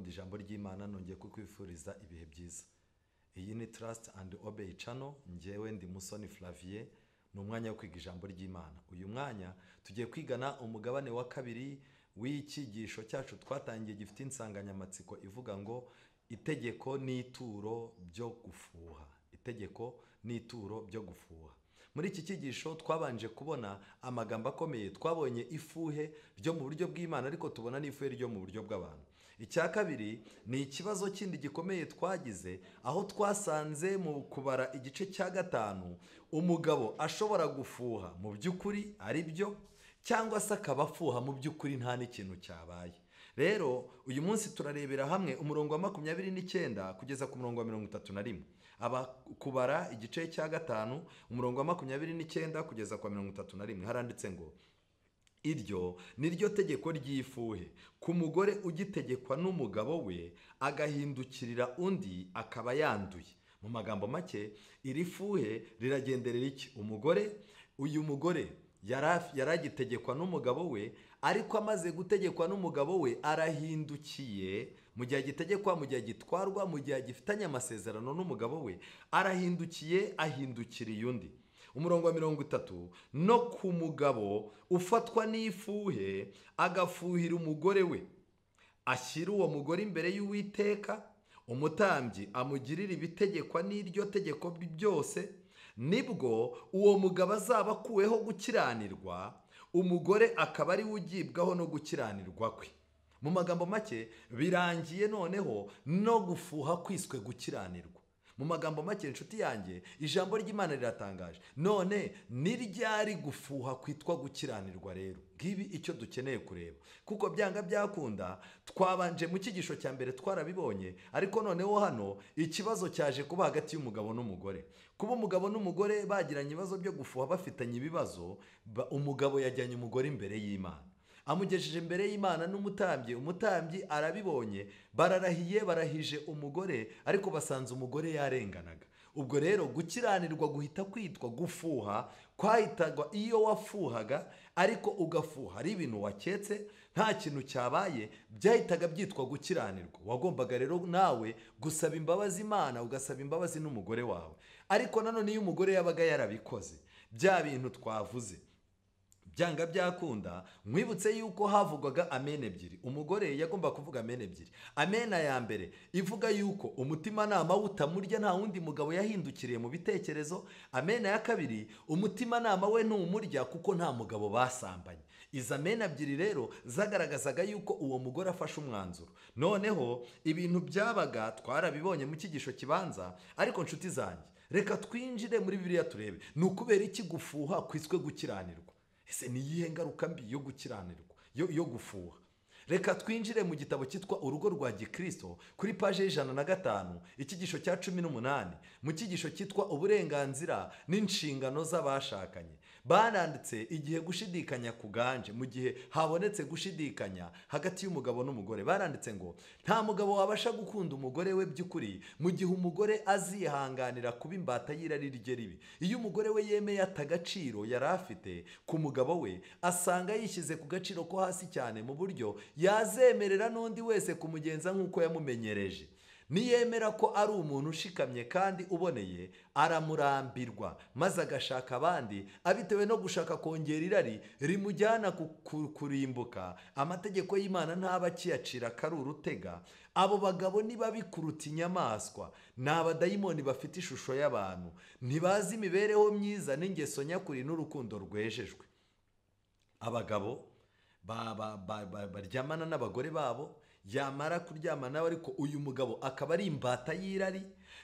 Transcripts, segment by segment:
Ijambo ry'Imana nongeye kukwifuriza ibihe byiza. Iyi ni Trust and Obey Channel, njyewe ndi Musoni Flavie, ni umwanya wo kwiga ijambo ry'Imana. Uyu mwanya tugiye kwigana umugabane wa kabiri w'icyigisho cyacu twatangiye gifite insanganyamatsiko ivuga ngo itegeko n'ituro byo gufuha. Itegeko n'ituro byo gufuha. Muri iki cyigisho twabanje kubona amagambo akomeye, twabonye ifuhe ryo mu buryo bw'Imana ariko tubona n'ifuhe ryo mu buryo bw'abantu. Icya kabiri ni ikibazo kindi gikomeye twagize aho twasanze mu kubara igice cya 5 umugabo ashobora gufuha mu by'ukuri ari byo cyangwa se akabafuha mu by'ukuri nta n'ikintu cyabaye. Rero uyu munsi turarebera hamwe umurongo wa 29 kugeza ku murongo wa 31. Aba kubara igice cya 5 umurongo wa 29 kugeza ku 31 haranditse ngo: iryo ni ryo tegeko ry'ifuhe ku mugore ugitegekwa n'umugabo we agahindukirira undi akaba yanduye. Mu magambo make, iri fuhe riragenderera iki? Umugore, uyu mugore yaragitegekwa n'umugabo we, ariko amaze gutegekwa n'umugabo we arahindukiye. Mu gihe agitegekwa, mu gihe agitwarwa, mu gihe agifitanye amasezerano n'umugabo we, arahindukiye, ahindukiriye undi. Umurongo wa 30, no ku mugabo ufatwa n'ifuhe agafuhira umugore we, ashyira uwo mugore imbere y'Uwiteka, umutambyi amugirira ibitegekwa n'iryo tegeko byose, nibwo uwo mugabo azaba akuweho gukiranirwa, umugore akaba ari we ugibwaho no gukiranirwa kwe. Mu magambo make, birangiye noneho no gufuha kwiswe gukiranirwa. Mu magambo make, inshuti yanjye, ijambo ry'Imana riratangaje. None ni ryari gufuha kwitwa gukiranirwa? Rero ngibi icyo dukeneye kureba, kuko byanga byakunda twabanje mu cyigisho cya mbere twarabibonye, ariko noneho hano ikibazo cyaje kuba hagati y'umugabo n'umugore. Kuba umugabo n'umugore bagiranye ibibazo byo gufuha, bafitanye ibibazo, umugabo yajyanye umugore imbere y'Imana, amugejeje imbere y'Imana n'umutambyi, umutambyi arabibonye, bararahiye, barahije umugore, ariko basanze umugore yarenganaga. Ubwo rero gukiranirwa guhita kwitwa gufuha, kwahitagwa iyo wafuhaga ariko ugafuha ari ibintu waketse nta kintu cyabaye, byahitaga byitwa gukiranirwa. Wagombaga rero nawe gusaba imbabazi Imana, ugasaba imbabazi n'umugore wawe. Ariko nanone iyo umugore yabaga yarabikoze bya bintu twavuze, byanga byakunda, mwibutse yuko havugwaga amen ebyiri. Umugore yagomba kuvuga amen ebyiri. Amena ya mbere ivuga yuko umutimanama utamurya nta wundi mugabo yahindukiriye mu bitekerezo. Amena ya kabiri, umutimanama we ntumurya kuko nta mugabo basambanye. Izi amena ebyiri rero zagaragazaga yuko uwo mugore afashe umwanzuro. Noneho ibintu byabaga twarabibonye mu cyigisho kibanza, ariko nshuti zanjye, reka twinjire muri Bibiliya turebe ni ukubera iki gufuha kwiswe gukiranirwa. Ese ni iyihe ngaruka mbi yo gukiranirwa, yo gufuha? Reka twinjire mu gitabo cyitwa Urugo rwa Gikristo kuri paje 105, icyigisho cya 18, mu cyigisho cyitwa Uburenganzira n'inshingano z'abashakanye. Baranditse igihe gushidikanya kuganje, mu gihe habonetse gushidikanya hagati y'umugabo n'umugore, baranditse ngo nta mugabo wabasha gukunda umugore we by'ukuri mu gihe umugore azihanganira kuba imbata y'irari rye ribi. Iyo umugore we yemeye atagaciro yari afite ku mugabo we, asanga yishyize ku gaciro ko hasi cyane mu buryo yazemerera n'undi wese kumugenza nk'uko yamumenyereje. Niyemera ko ari umuntu ushikamye kandi uboneye, aramurambirwa maze agashaka abandi abitewe no gushaka kongera irari rimujyana kurimbuka. Amategeko y'Imana ntaba akiyacira kari urutega. Abo bagabo niba bikuruta inyamaswa, ni abadayimoni bafite ishusho y'abantu, ntibazi imibereho myiza n'ingeso nyakuri n'urukundo rwejejwe. Abagabo baryamana n'abagore babo, yamara kuryama nawe, ariko uyu mugabo akaba ari imbata y'irari,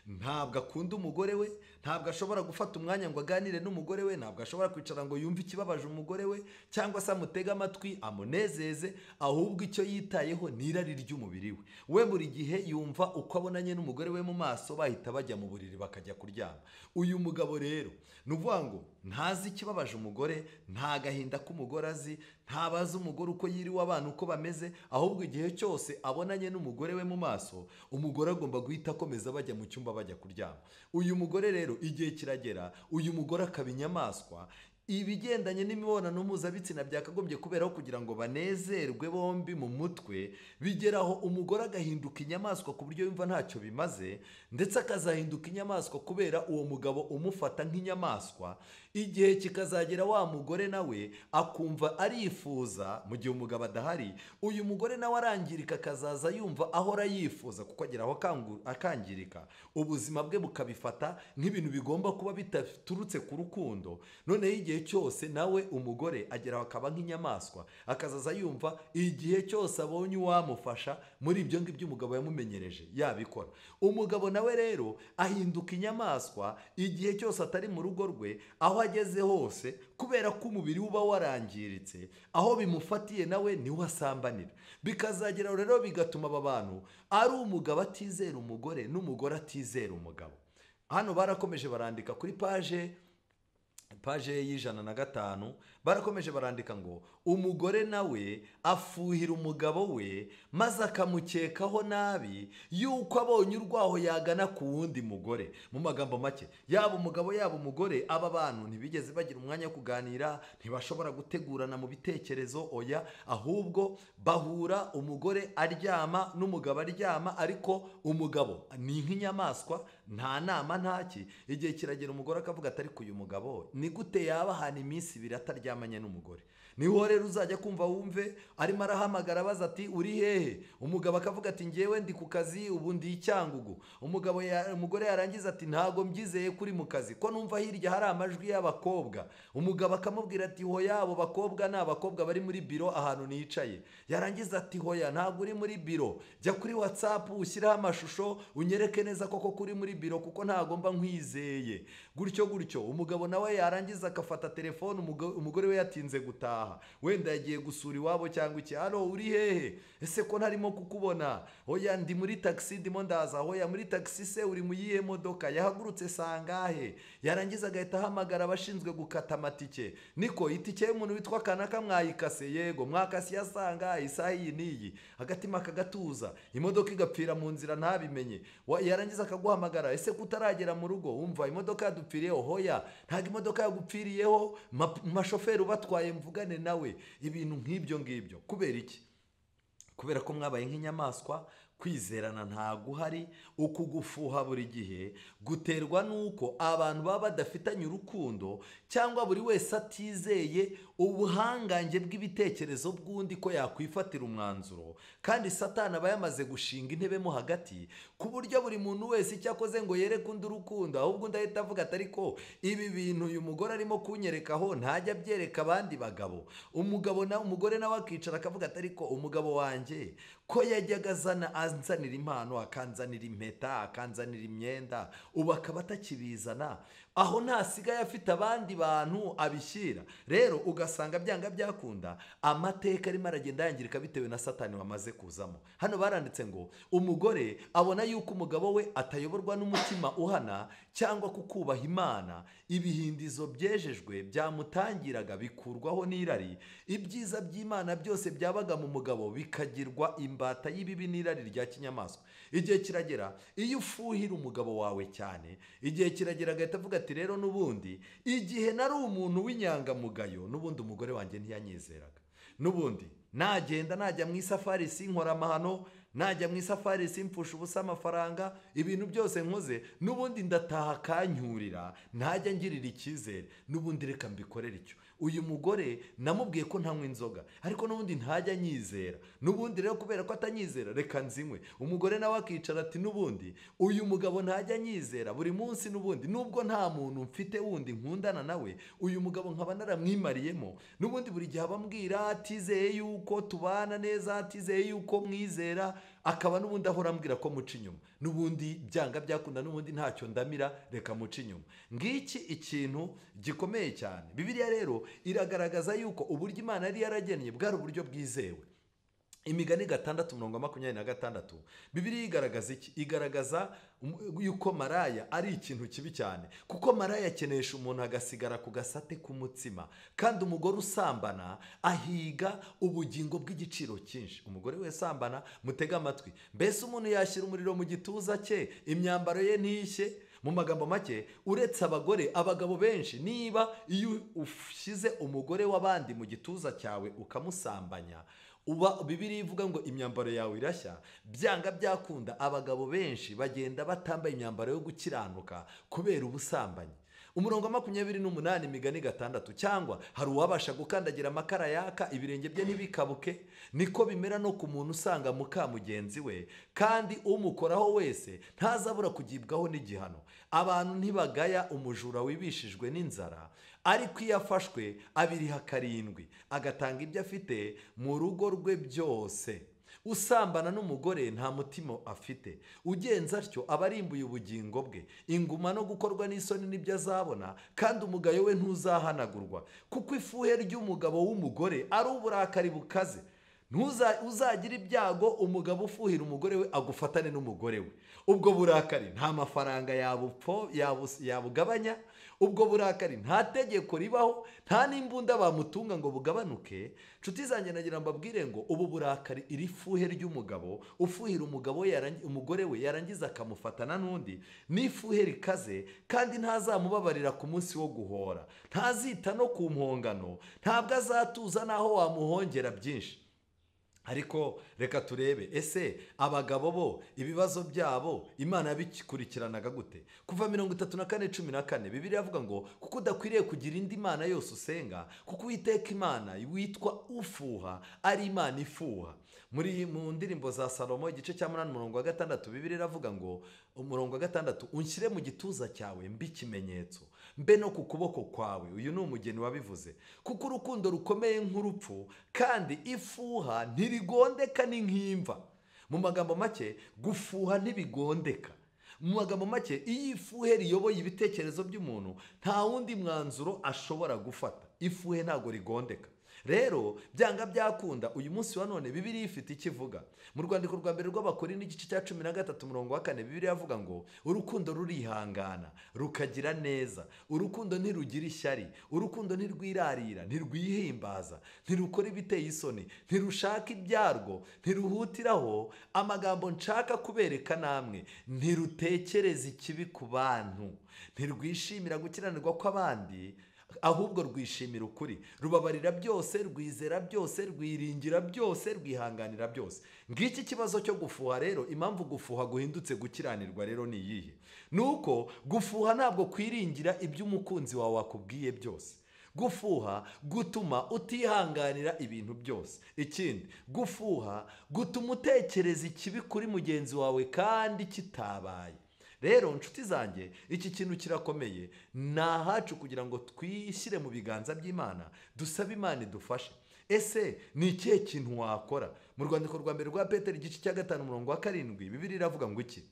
Ntabwo akunda umugore we, ntabwo ashobora gufata umwanya ngo aganire n'umugore we, ntabwo ashobora kwicara ngo yumve ikibabaje umugore we cyangwa se amutege amatwi amunezeze, ahubwo icyo yitayeho ni irari ry'umubiri we. We buri gihe yumva uko abonanye n'umugore we mu maso bahita bajya mu buriri bakajya kuryama. Uyu mugabo rero ni ukuvuga ngo ntazi ikibabaje umugore, nta gahinda k'umugore azi, ntabaza umugore uko yiriwe, abana uko bameze, ahubwo igihe cyose abonanye n'umugore we mu maso, umugore agomba guhita akomeza bajya mu cyumba bajya kuryama. Uyu mugore rero igihe kiragera uyu mugore akaba inyamaswa. Ibigendanye n'imibonano mpuzabitsina byakagombye kuberaho kugira ngo banezerwe bombi mu mutwe, bigeraho umugore agahinduka inyamaswa ku buryo yumva ntacyo bimaze, ndetse akazahinduka inyamaswa kubera uwo mugabo umufata nk'inyamaswa. Igihe kikazagera wa mugore nawe akumva arifuza mu gihe umugabo adahari, uyu mugore nawe arangirika akazaza yumva ahora yifuza, kuko agera aho akangirika, ubuzima bwe bukabifata nk'ibintu bigomba kuba bidaturutse ku rukundo. Noneho igihe cyose nawe umugore agera aho akaba nk'inyamaswa, akazaza yumva igihe cyose abonye uwamufasha muri ibyo ngibyo umugabo yamumenyereje yabikora. Umugabo nawe rero ahinduka inyamaswa igihe cyose atari mu rugo rwe, aho ageze hose, kubera ko umubiri uba warangiritse, aho bimufatiye nawe niho asambanira. Bikazagera rero bigatuma aba bantu ari umugabo atizera umugore n'umugore atizera umugabo. Hano barakomeje barandika kuri paje 105, barakomeje barandika ngo umugore nawe afuhira umugabo we maze akamukekaho nabi yuko abonye urwaho yagana ku wundi mugore. Mu magambo make, yaba umugabo yaba umugore, aba bantu ntibigeze bagira umwanya wo kuganira, ntibashobora gutegurana mu bitekerezo, oya, ahubwo bahura umugore aryama n'umugabo aryama, ariko umugabo ni nk'inyamaswa, nta nama ntaki. Igihe kiragera umugore akavuga ati ariko uyu mugabo ni gute yaba ahana iminsi ibiri ataryamanye n'umugore? Niho rero uzajya kumva wumve arimo arahamagara abaza ati uri hehe? Umugabo akavuga ati ngewe ndi ku kazi, ubu ndi i Cyangugu. Umugore yarangiza ati ntago mbyizeye kuri mu kazi, ko numva hirya hari amajwi y'abakobwa. Umugabo akamubwira ati hoya, abo bakobwa ni abakobwa bari muri biro ahantu nicaye. Yarangiza ati hoya, ntago uri muri biro, jya kuri WhatsApp ushyireho amashusho unyereke neza koko kuri muri biro, kuko ntago mba nkwizeye. Gutyo gutyo umugabo nawe yarangiza akafata telefone, umugore we yatinze gutaha, wenda yagiye gusura iwabo cyangwa iki, hano uri hehe? Ese ko ntarimo kukubona? Hoya ndi muri taxi ndimo ndaza. Hoya muri taxi se uri mu yihe modoka? Yahagurutse sangahe? Yarangiza agahita ahamagara abashinzwe gukata amatike, niko itike y'umuntu witwa kanaka mwayikase? Yego mwakase ya sangahe, isaha iyi n'iyi. Agatima kagatuza, imodoka igapfira mu nzira ntabimenye. Yarangiza akaguhamagara, ese kutaragera mu rugo? Umva imodoka yadupfiriyeho. Hoya ntabwo imodoka yagupfiriyeho, mashoferi ubatwaye mvugane nawe. Ibintu nk'ibyo ngibyo. Kubera iki? Kubera ko mwabaye nk'inyamaswa, kwizerana ntago uhari, ukugufuha buri gihe guterwa nuko abantu baba badafitanye urukundo, cyangwa buri wese atizeye ubuhangange bw'ibitekerezo bw'undi ko yakwifatira umwanzuro. Kandi Satani aba yamaze gushinga intebe mo hagati, ku buryo buri muntu wese icyo akoze ngo yereke undi urukundo, ahubwo undi ahita avuga ati ariko ibi bintu uyu mugore arimo kunyerekaho ntajya abyereka abandi bagabo. Umugabo na umugore nawe akicara akavuga ati ariko umugabo wanjye ko yajyaga azana anzanira impano, akanzanira impeta, akanzanira imyenda, ubu akaba atakibizana, aho ntasigaye afite abandi bantu abishyira. Rero ugasanga byanga byakunda amateka arimo aragenda yangirika bitewe na Satani wamaze kuzamo. Hano baranditse ngo umugore abona yuko umugabo we atayoborwa n'umutima uhana cyangwa kukubaha Imana, ibihindizo byejejwe byamutangiraga bikurwaho n'irari, ibyiza by'Imana byose byabaga mu mugabo bikagirwa imbata y'ibibi n'irari rya kinyamaswa. Igihe kiragera iyo ufuhira umugabo wawe cyane, igihe kiragera agahita avuga ati rero n'ubundi igihe nari umuntu w'inyangamugayo, n'ubundi umugore wanjye ntiyanyizeraga, n'ubundi nagenda najya mu isafari sinkora amahano, najya mu isafari simpfusha ubusa amafaranga, ibintu byose nkoze n'ubundi ndataha akanyurira, ntajya ngirira icyizere, n'ubundi reka mbikorere icyo. Uyu mugore namubwiye ko ntanywa inzoga, ariko n'ubundi ntajya anyizera, n'ubundi rero kubera ko atanyizera reka nzinywe. Umugore nawe akicara ati n'ubundi uyu mugabo ntajya anyizera, buri munsi n'ubundi nubwo nta muntu mfite wundi nkundana nawe, uyu mugabo nkaba naramwimariyemo, n'ubundi buri gihe abambwira atizeye yuko tubana neza, atizeye yuko mwizera. akaba n'ubundi ahora ambwira ko muca inyuma, n'ubundi byanga byakunda, n'ubundi ntacyo ndamira, reka muca inyuma. Ngiki ikintu gikomeye cyane. Bibiliya rero iragaragaza yuko uburyo Imana yari yaragennye bwari uburyo bwizewe. Imigani 6:26, Bibiliya igaragaza iki? Igaragaza yuko maraya ari ikintu kibi cyane, kuko maraya akenesha umuntu agasigara ku gasate k'umutsima, kandi umugore usambana ahiga ubugingo bw'igiciro cyinshi. Umugore we sambana, mutega amatwi, mbese umuntu yashyira umuriro mu gituza cye imyambaro ye ntishye? Mu magambo make, uretse abagore, abagabo benshi, niba iyo ushyize umugore w'abandi mu gituza cyawe ukamusambanya, uba Bibiliya ivuga ngo imyambaro yawe irashya. Byanga byakunda abagabo benshi bagenda batambaye imyambaro yo gukiranuka kubera ubusambanyi. Umurongo 28 Imigani 6, cyangwa hari uwabasha gukandagira amakara yaka ibirenge bye ntibikabuke? Niko bimera no ku muntu usanga muka mugenzi we, kandi umukoraho wese ntazabura kugibwaho n'igihano. Abantu ntibagaya umujura wibishijwe n'inzara, ariko iyo afashwe abiriha 7, agatanga ibyo afite mu rugo rwe byose. Usambana n'umugore nta mutima afite, ugenza atyo aba arimbuye ubugingo bwe. Inguma no gukorwa n'isoni nibyo azabona, kandi umugayo we ntuzahanagurwa. Kuko ifuhe ry'umugabo w'umugore ari uburakari bukaze. Uzagira ibyago umugabo ufuhira umugore we agufatane n'umugore we. Ubwo burakari nta mafaranga yabugabanya, ubwo burakari nta tegeko ribaho, nta n'imbunda bamutunga ngo bugabanuke. Nshuti zanjye, nagira mbabwire ngo ubu burakari, iri fuhe ry'umugabo ufuhira umugore we yarangiza akamufatana n'undi, ni ifuhe rikaze, kandi ntazamubabarira ku munsi wo guhora, ntazita no ku mpongano, ntabwo azatuza n'aho wamuhongera byinshi. Ariko reka turebe, ese abagabo bo ibibazo byabo Imana yabikurikiranaga gute? Kuva 34:14, Bibiliya avuga ngo kuko udakwiriye kugira indi mana yose usenga, kuko Uwiteka Imana witwa ufuha ari Imana ifuha. Muri mu ndirimbo za Salomo igice cya 8 umurongo wa 6, Bibiliya iravuga ngo umurongo wa 6, unshyire mu gituza cyawe mbe ikimenyetso, mbe no ku kuboko kwawe. Uyu ni umugeni wabivuze. Kuko urukundo rukomeye nk'urupfu, kandi ifuha ntirigondeka ni nk'imva. Mu magambo make, gufuha ntibigondeka. Mu magambo make, iyo ifuhe riyoboye ibitekerezo by'umuntu, nta wundi mwanzuro ashobora gufata. Ifuhe ntago rigondeka. Rero byanga byakunda uyu munsi wa none Bibiliya ifite ikivuga. Mu rwandiko rwa mbere rw'Abakorinto igice cya 13 umurongo wa 4, Bibiliya avuga ngo urukundo rurihangana, rukagira neza, urukundo ntirugira ishyari, urukundo ntirwirarira, ntirwihimbaza, ntirukora ibiteye isoni, ntirushaka ibyarwo, ntiruhutiraho amagambo nshaka kubereka namwe, ntirutekereza ikibi ku bantu, ntirwishimira gukiranirwa kw'abandi, ahubwo rwishimira ukuri, rubabarira byose, rwizera byose, rwiringira byose, rwihanganira byose. Ngiki kibazo cyo gufuha rero, impamvu gufuha guhindutse gukiranirwa rero ni iyihe? Nuko gufuha ntabwo kwiringira ibyo umukunzi wawe akubwiye byose. Gufuha gutuma utihanganira ibintu byose. Ikindi, gufuha gutuma utekereza ikibi kuri mugenzi wawe kandi kitabaye. Rero nshuti zanjye, iki kintu kirakomeye, ni ahacu kugira ngo twishyire mu biganza by'Imana, dusabe Imana idufashe. Ese ni ikihe kintu wakora? Mu rwandiko rwa mbere rwa Petero igice cya 5 umurongo wa 7, Bibiliya iravuga ngo iki?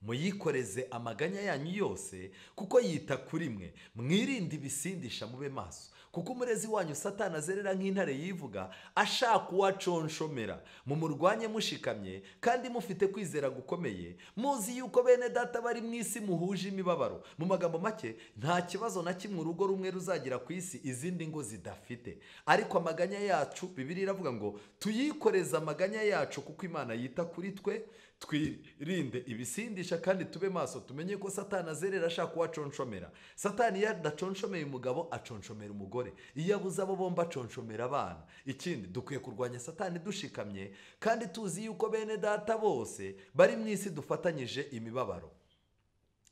Muyikoreze amaganya yanyu yose, kuko yita kuri mwe. Mwirinde ibisindisha, mube maso, kuko umurezi wanyu Satani azerera nk'intare yivuga, ashaka uwaconshomera. Mumurwanye mushikamye kandi mufite kwizera gukomeye, muzi yuko bene data bari mu isi muhuje imibabaro. Mu magambo make, nta kibazo na kimwe urugo rumwe ruzagira ku isi izindi ngo zidafite. Ariko amaganya yacu, Bibiliya iravuga ngo tuyikoreze amaganya yacu, kuko Imana yita kuri twe. Twirinde ibisindisha kandi tube maso, tumenye ko Satani azerera ashaka uwaconshomera. Satani iyo adaconshomeye umugabo aconshomera umugore, iyo abuze abo bombi aconshomera abana. Ikindi, dukwiye kurwanya Satani dushikamye kandi tuzi yuko bene data bose bari mu isi dufatanyije imibabaro.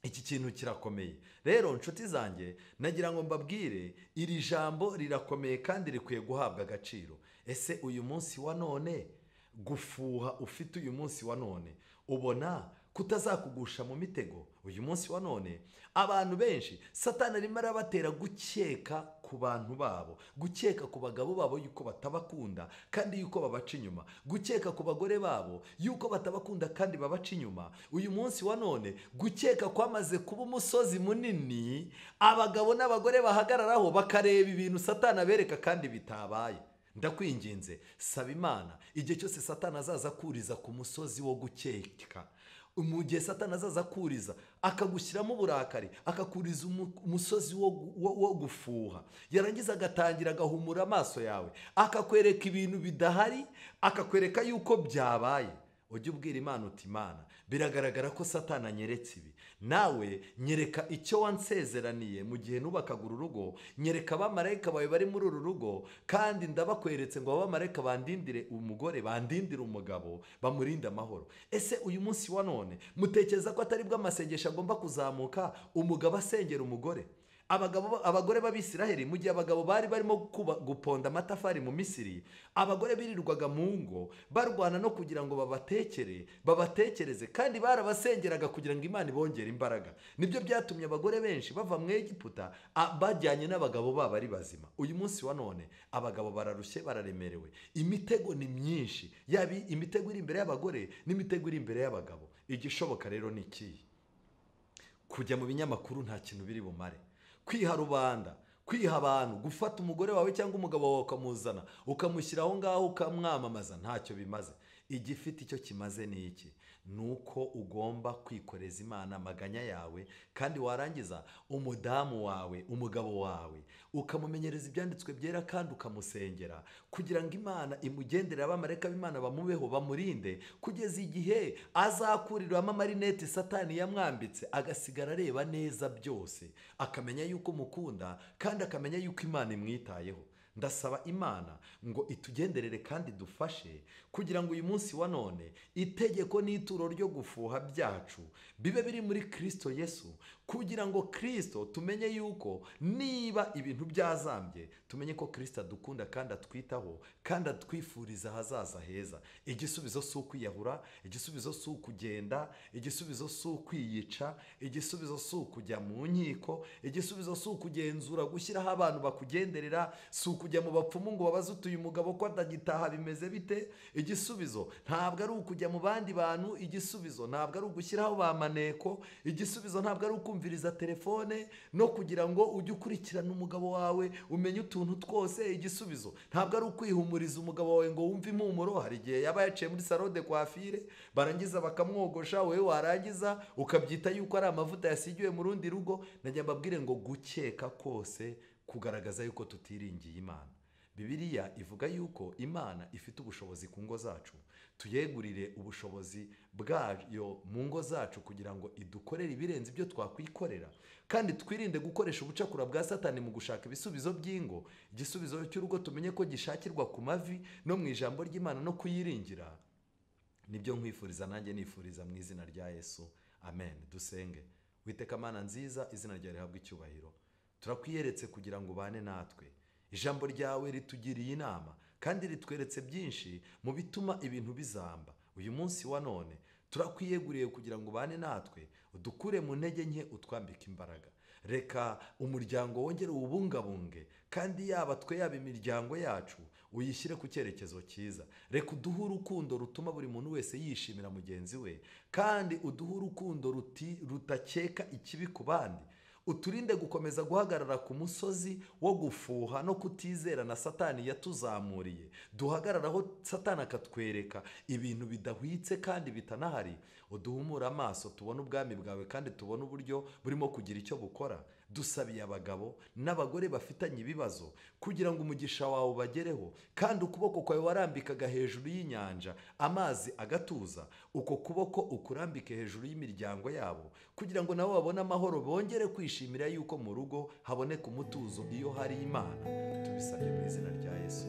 Iki kintu kirakomeye. Rero nshuti zanjye, nagira ngo mbabwire, iri jambo rirakomeye kandi rikwiye guhabwa agaciro. Ese uyu munsi wa none, gufuha ufite uyu munsi wa none, ubona kutazakugusha mu mitego. Uyu munsi wa none abantu benshi Satani arimo arabatera gukeka ku bantu babo, gukeka ku bagabo babo yuko batabakunda kandi yuko babaca inyuma, gukeka ku bagore babo yuko batabakunda kandi babaca inyuma. Uyu munsi wa none gukeka kwamaze kuba umusozi munini abagabo n'abagore bahagararaho bakareba ibintu Satani abereka kandi bitabaye. Ndakwinginze, saba Imana igihe cyose Satani azaza kuriza ku musozi wo gukeka, mu gihe Satani azaza kuriza akagushyiramo uburakari, akakuriza umusozi wo gufuha, yarangiza agatangira agahumura amaso yawe, akakwereka ibintu bidahari, akakwereka yuko byabaye. Ujye ubwira Imana uti Imana, biragaragara ko Satani anyeretse ibi, nawe nyereka icyo wansezeraniye mu gihe nubakaga uru rugo, nyereka abamarayika bawe bari muri uru rugo, kandi ndabakweretse ngo abamarayika bandindire umugore, bandindire umugabo, bamurinde amahoro. Ese uyu munsi wa none mutekereza ko atari bwo amasengesho agomba kuzamuka umugabo asengera umugore? Abagore b'Abisiraheli mu gihe abagabo bari barimo guponda amatafari mu Misiri, abagore birirwaga mu ngo barwana no kugira ngo babatekereze, kandi barabasengeraga kugira ngo Imana ibongere imbaraga. Nibyo byatumye abagore benshi bava mu Egiputa bajyanye n'abagabo babo ari bazima. Uyu munsi wa none abagabo bararushye, bararemerewe, imitego ni myinshi, yaba imitego iri imbere y'abagore n'imitego iri imbere y'abagabo. Igishoboka rero ni ikihe? Kujya mu binyamakuru nta kintu biri bumare, kwiha rubanda, kwiha abantu, gufata umugore wawe cyangwa umugabo wawe ukamuzana ukamushyira aho ngaho ukamwamamaza, ntacyo bimaze. Igifite icyo kimaze ni iki? Nuko ugomba kwikoreza Imana amaganya yawe, kandi warangiza umudamu wawe, umugabo wawe, ukamumenyereza ibyanditswe byera kandi ukamusengera kugira ngo Imana imugendere, abamarayika b'Imana bamubeho, bamurinde kugeza igihe azakurirwamo amarinete Satani yamwambitse, agasigara areba neza byose, akamenya yuko mukunda kandi akamenya yuko Imana imwitayeho. Ndasaba Imana ngo itugenderere kandi dufashe kugira ngo uyu munsi wa none itegeko n'ituro ryo gufuha byacu bibe biri muri Kristo Yesu, kugira ngo Kristo tumenye yuko niba ibintu byazambye tumenye ko Kristo adukunda kandi atwitaho kandi atwifuriza ahazaza heza. Igisubizo si ukwiyahura, igisubizo si ukugenda, igisubizo si ukwiyica, igisubizo si ukujya mu nkiko, igisubizo si ukugenzura gushyiraho abantu bakugenderera, si ukujya mu bapfumu ngo babaze utuye umugabo ko atagitaha bimeze bite. Igisubizo ntabwo ari ukujya mu bandi bantu, igisubizo ntabwo ari ugushyiraho ba maneko, igisubizo ntabwo ari ukumviriza telefone no kugira ngo ujye ukurikirana umugabo wawe umenye utuntu twose. Igisubizo ntabwo ari ukwihumuriza umugabo wawe ngo wumve impumuro, hari igihe yaba yaciye muri salon de coiffure barangiza bakamwogosha, wowe warangiza ukabyita yuko ari amavuta yasigiwe mu rundi rugo. Najya mbabwire ngo gukeka kose kugaragaza yuko tutiringiye Imana. Bibiliya ivuga yuko Imana ifite ubushobozi ku ngo zacu, tuyegurire ubushobozi bwayo mu ngo zacu kugira ngo idukorere ibirenze ibyo twakwikorera, kandi twirinde gukoresha ubucakura bwa Satani mu gushaka ibisubizo by'ingo. Igisubizo cy'urugo tumenye ko gishakirwa ku mavi no mu ijambo ry'Imana no kuyiringira. Nibyo nkwifuriza nanjye nifuriza mu izina rya Yesu, amen. Dusenge. Witeka Mana nziza, izina ryawe rihabwe icyubahiro. Turakwiyeretse kugira ngo ubane natwe. Ijambo ryawe ritugiriye inama kandi ritweretse byinshi mu bituma ibintu bizamba. Uyu munsi wa none turakwiyeguriye kugira ngo ubane natwe, udukure mu ntege nke, utwambike imbaraga. Reka umuryango wongere uwubungabunge, kandi yaba twe yaba imiryango yacu uyishyire ku cyerekezo cyiza. Reka uduhe urukundo rutuma buri muntu wese yishimira mugenzi we, kandi uduhe urukundo rutakeka ikibi ku bandi. Uturinde gukomeza guhagarara ku musozi wo gufuha no kutizera na Satani yatuzamuriye. Duhagararaho Satani akatwereka ibintu bidahwitse kandi bitanahari. Uduhumura amaso tubone ubwami bwawe kandi tubone uburyo burimo kugira icyo bukora. Dusabiye abagabo n'abagore bafitanye ibibazo kugira ngo umugisha wawe ubagereho, kandi ukuboko kwawe warambikaga hejuru y'inyanja amazi agatuza, uko kuboko ukurambike hejuru y'imiryango yabo kugira ngo nabo babone amahoro, bongere kwishimira yuko mu rugo haboneka umutuzo iyo hari Imana. Tubisabye mu izina rya Yesu.